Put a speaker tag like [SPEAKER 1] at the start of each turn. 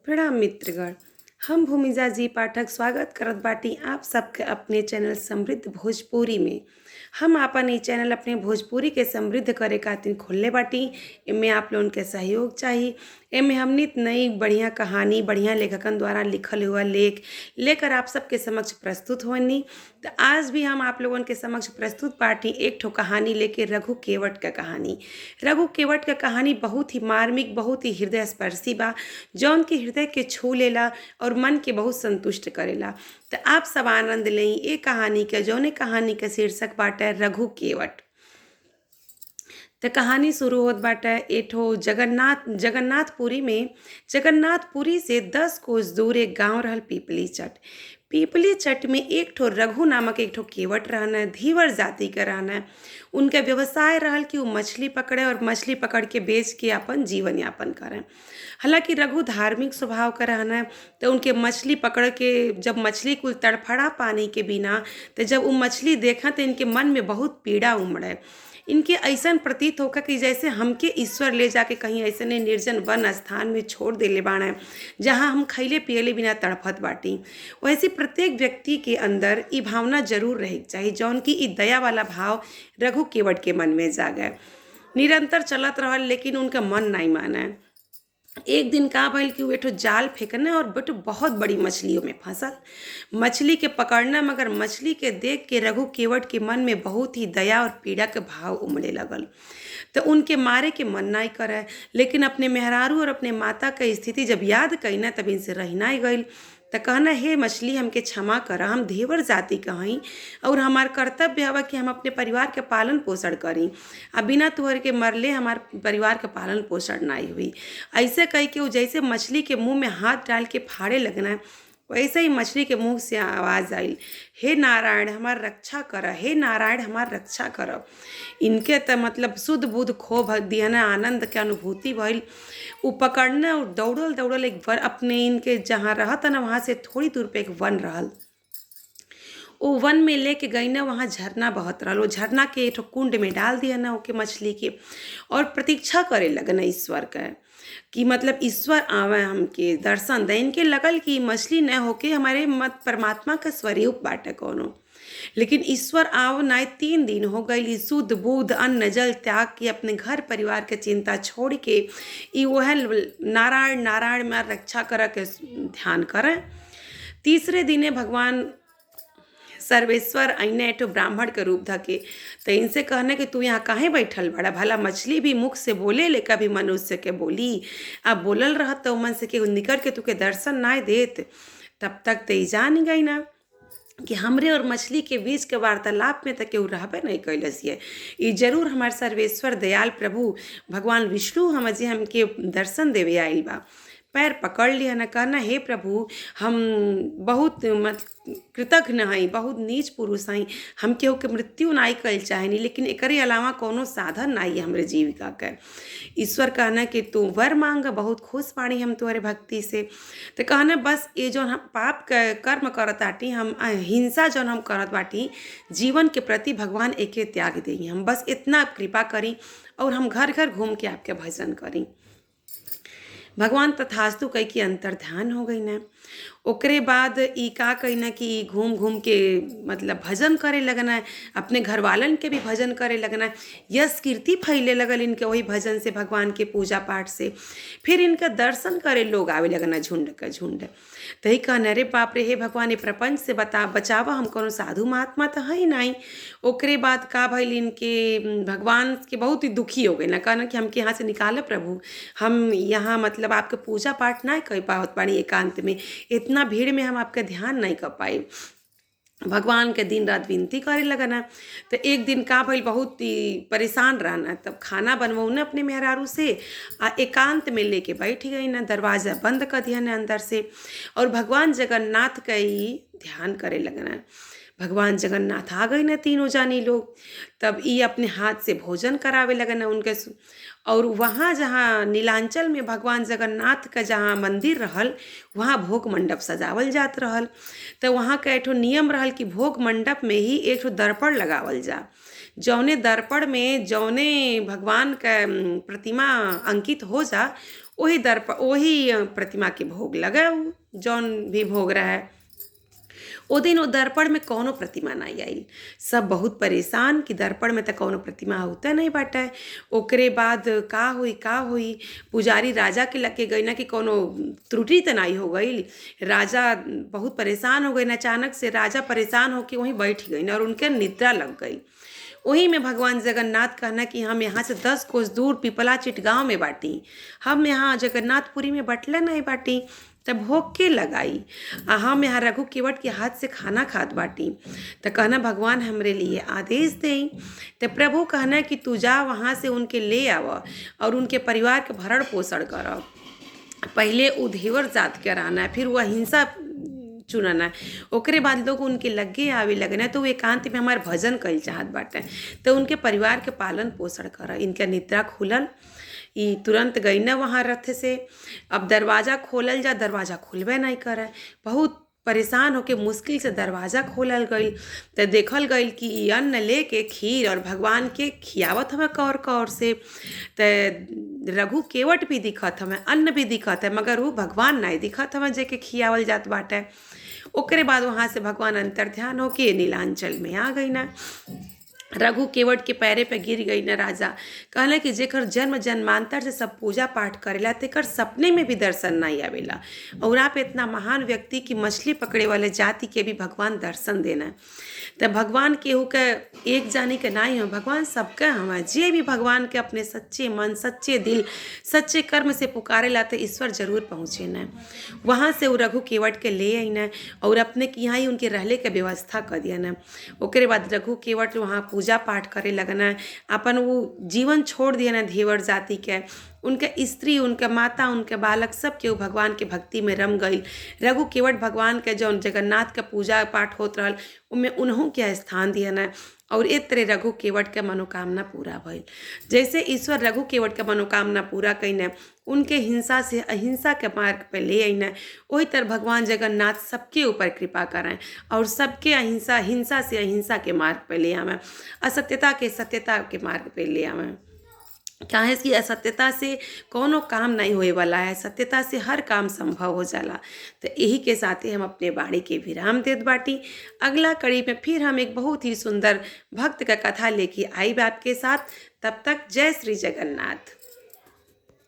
[SPEAKER 1] प्रणाम मित्रगण, हम भूमिजा जी पाठक स्वागत करत बाटी आप सबके अपने चैनल समृद्ध भोजपुरी में। हम आपन ई चैनल अपने भोजपुरी के समृद्ध करे खातिर खोलले बाटी। एमे आप लोगन के सहयोग चाही। एमे हम नित नई बढ़िया कहानी, बढ़िया लेखकन द्वारा लिखल हुआ लेख लेकर आप सबके समक्ष प्रस्तुत होनी। तो आज भी हम आप लोगन के समक्ष प्रस्तुत बाटी एक ठो कहानी लेके, रघु केवट का कहानी। रघु केवट का कहानी बहुत ही मार्मिक, बहुत ही हृदय स्पर्शी बा, जौन की हृदय के छू लेला और मन के बहुत संतुष्ट करेला। तो आप सब आनंद लें ए कहानी के, जौने कहानी के शीर्षक बाटे रघु केवट। तो कहानी शुरू होत बाटे एठो जगन्नाथपुरी में। जगन्नाथपुरी से 10 कोस दूर एक गांव रहल पीपली चट। पीपली चट में एक ठो रघु नामक एक ठो केवट रहना, धीवर जाति का रहना। उनका व्यवसाय रहल कि वो मछली पकड़े और मछली पकड़ के बेच के अपन जीवन यापन करें। हालांकि रघु धार्मिक स्वभाव का रहना, तो उनके मछली पकड़ के जब मछली कुल तड़फड़ा पानी के बिना, तो जब वो मछली देखा तो इनके मन में बहुत पीड़ा उमड़े। इनके ऐसा प्रतीत होकर कि जैसे हमके ईश्वर ले जाके कहीं ऐसे निर्जन वन स्थान में छोड़ देले बाड़े, जहाँ हम खैले पियले बिना तड़फत बाटी। वैसे प्रत्येक व्यक्ति के अंदर ई भावना जरूर रहे चाहिए, जौन की ई दया वाला भाव रघु केवट के मन में जागे। निरंतर चलत रहल, लेकिन उनका मन नहीं माने। एक दिन का भइल कि वो जाल फेंकने और बेटो बहुत बड़ी मछलियों में फंसल। मछली के पकड़ना, मगर मछली के देख के रघु केवट के मन में बहुत ही दया और पीड़ा के भाव उमड़े लगल। तो उनके मारे के मन नहीं करे, लेकिन अपने मेहरारू और अपने माता के स्थिति जब याद कईना तब इनसे रही गई। तो कहना, हे मछली, हमके क्षमा कर, हम धेवर जाति के हई और हमार कर्तव्य हवा कि हम अपने परिवार के पालन पोषण करी, आ बिना तुहर के मरले हमार परिवार के पालन पोषण नहीं हुई। ऐसे कह के वो जैसे मछली के मुंह में हाथ डाल के फाड़े लगना, वैसे ही मछली के मुंह से आवाज़ आई, हे नारायण हमार रक्षा कर, हे नारायण हमार रक्षा कर। इनके तो मतलब शुद्ध बुद्ध खो दिहना, आनंद के अनुभूति भइल। उ पकड़ना और दौड़ल दौड़ल एक वन अपने इनके जहाँ रहत ना वहाँ से थोड़ी दूर पे एक वन रहल। वो वन में लेके गई ना, वहाँ झरना बहत रहल। वो झरना के एक कुंड में डाल दिया ना ओके मछली के, और प्रतीक्षा करे लगना ईश्वर का कि मतलब ईश्वर आवे हमके दर्शन दे। इनके लगल कि मछली न होके हमारे मत परमात्मा का स्वरूप बाटे कोनो, लेकिन ईश्वर आव ना। 3 दिन हो गई, शुद्ध बुद्ध अन्न जल त्याग के अपने घर परिवार के चिंता छोड़ के ई वह नारायण नारायण में रक्षा कर के ध्यान करें। तीसरे दिने भगवान सर्वेश्वर अने एठो ब्राह्मण के रूप धके, तो इनसे कहने कि तू यहाँ काहे बैठल बड़ा, भला मछली भी मुख से बोले ले कभी मनुष्य के बोली, अब बोलल रहत तो मन से के निकल के तुके दर्शन ना देत। तब तक तो जान गई ना कि हमरे और मछली के बीच के वार्तालाप में तक केहू रहबे नहीं कैलस। ये जरूर हमारे सर्वेश्वर दयाल प्रभु भगवान विष्णु हम जे हमके दर्शन देवे आइल बा। पैर पकड़ लिया न, कहना हे प्रभु, हम बहुत कृतज्ञ हई, बहुत नीच पुरुष हई, हम केहू के मृत्यु नहीं कल चाहेनी, लेकिन एकरे अलावा कोनो साधन नहीं हमरे जीविका के। ईश्वर कहना कि तू वर मांग, बहुत खुश बाणी हम तुम्हारे भक्ति से। तो कहना बस ये जो हम पाप कर्म करत बाटी, हम हिंसा जौन हम करत बाटी, जीवन के प्रति भगवान एके त्याग दे, हम बस इतना कृपा करी और हम घर घर घूम के आपके भजन करी। भगवान तथास्तु कह के अंतर ध्यान हो गई ना। ओकरे बाद ई का कही कि घूम घूम के मतलब भजन करे लगना, अपने घर वालन के भी भजन करे लगना, यश कीर्ति फैले लगल इनके वही भजन से, भगवान के पूजा पाठ से। फिर इनका दर्शन करे लोग आवे लगना झुंड का झुंड। तही कहना, अरे बाप रे, हे भगवान, ये प्रपंच से बता बचावा, हम कोनो साधु महात्मा तो है नहीं। ओकरे बाद का भइल, इनके भगवान के बहुत ही दुखी हो गए ना, कहना कि हमके यहाँ से निकाल प्रभु, हम यहाँ मतलब आपके पूजा पाठ ना कर पावत बानी एकांत में, इतना भीड़ में हम आपका ध्यान नहीं कर पाए। भगवान के दिन रात विनती करे लगना। तो एक दिन का भइल, बहुत ही परेशान रहना, तब खाना बनवौना अपने मेहरारू से आ एकांत में लेके बैठ गई ना, दरवाज़ा बंद कर दिया ना अंदर से, और भगवान जगन्नाथ का ही ध्यान करे लगना। भगवान जगन्नाथ आ गए ना तीनों जानी लोग, तब ये अपने हाथ से भोजन करावे लगना उनके। और वहाँ जहाँ नीलांचल में भगवान जगन्नाथ का जहाँ मंदिर रहल, वहाँ भोग मंडप सजावल जात रहल। तो वहाँ का एक नियम रहल कि भोग मंडप में ही एक दर्पण लगावल जा, जौने दर्पण में जौने भगवान का प्रतिमा अंकित हो जा, वही दर्पण वही प्रतिमा के भोग लगे, जौन भी भोग रहे। ओ दिन वो दर्पण में कौनो प्रतिमा नहीं आई। सब बहुत परेशान कि दर्पण में तो कौनो प्रतिमा होता नहीं बाटे। ओकरे बाद का हुई का हुई, पुजारी राजा के लगे गई ना कि कौनो त्रुटि तो नहीं हो गई। राजा बहुत परेशान हो गए। अचानक से राजा परेशान होके वहीं बैठ गई और उनके निद्रा लग गई। वही में भगवान जगन्नाथ कहना कि हम यहाँ से 10 कोस दूर पिपला चिटगांव में बाटी, हम यहाँ जगन्नाथपुरी में बटले नहीं बाटी, तब भोग के लगाई, आ हम यहाँ रघु केवट के हाथ से खाना खात बाटी। तो कहना भगवान हमरे लिए आदेश दें। तो प्रभु कहना कि तू जा वहाँ से उनके ले आव और उनके परिवार के भरण पोषण कर। पहले उधेवर जात के रहना है, फिर वह हिंसा चुनना, ओकरे बाद लोग उनके लगे आवे लगना, तो वो एकांत में हमार भजन कल चाहत बाटे, तो उनके परिवार के पालन पोषण कर। इनका निद्रा खुलल, ई तुरंत गई ना वहाँ रथ से। अब दरवाज़ा खोलल जा, दरवाज़ा खुलबे नहीं करे। बहुत परेशान होके मुश्किल से दरवाज़ा खोलल गई, तो देखल गई कि ई अन्न लेके खीर और भगवान के खियावत हमें कौर कौर से। तो रघु केवट भी दिखत हमें, अन्न भी दिखत है, मगर वो भगवान नहीं दिखत हमें जेके खियावल जात बाटे। ओकरे बाद वहाँ से भगवान अंतर्ध्यान होके नीलांचल में आ गई ना। रघु केवट के पैरे पे गिर गई न राजा। कहला कि जेकर जन्म जन्मांतर से सब पूजा पाठ करेला तेकर सपने में भी दर्शन नहीं आवेला, और आप इतना महान व्यक्ति कि मछली पकड़े वाले जाति के भी भगवान दर्शन देना। तो भगवान केहू के एक जानी के नहीं हो, भगवान सबके हमें। जे भी भगवान के अपने सच्चे मन, सच्चे दिल, सच्चे कर्म से पुकारेला तो ईश्वर जरूर पहुँचे न। वहाँ से वो रघु केवट के ले आई न और अपने के यहाँ ही उनके रहले के व्यवस्था कर दिया न। ओकरे बाद रघु केवट वहाँ पूजा पाठ करे लगना, अपन वो जीवन छोड़ दिया ना धेवर जाति के। उनके स्त्री, उनके माता, उनके बालक सब केहू भगवान के भक्ति में रम गई। रघु केवट भगवान के जौन जगन्नाथ के पूजा पाठ होत रहल उनमें उन्हों के स्थान दिया ना। और एक तरह रघु केवट के मनोकामना पूरा भइल। जैसे ईश्वर रघु केवट के मनोकामना पूरा कईने, उनके हिंसा से अहिंसा के मार्ग पे ले अने, वही तरह भगवान जगन्नाथ सबके ऊपर कृपा करें और सबके अहिंसा, हिंसा से अहिंसा के मार्ग पे ले आवें, असत्यता के सत्यता के मार्ग पे ले आवें। काहे कि असत्यता से कोनो काम नहीं होए वाला है, सत्यता से हर काम संभव हो जाला। तो यही के साथ ही हम अपने वाणी के विराम देत बाटी। अगला कड़ी में फिर हम एक बहुत ही सुंदर भक्त का कथा लेके आई आपके साथ। तब तक जय श्री जगन्नाथ।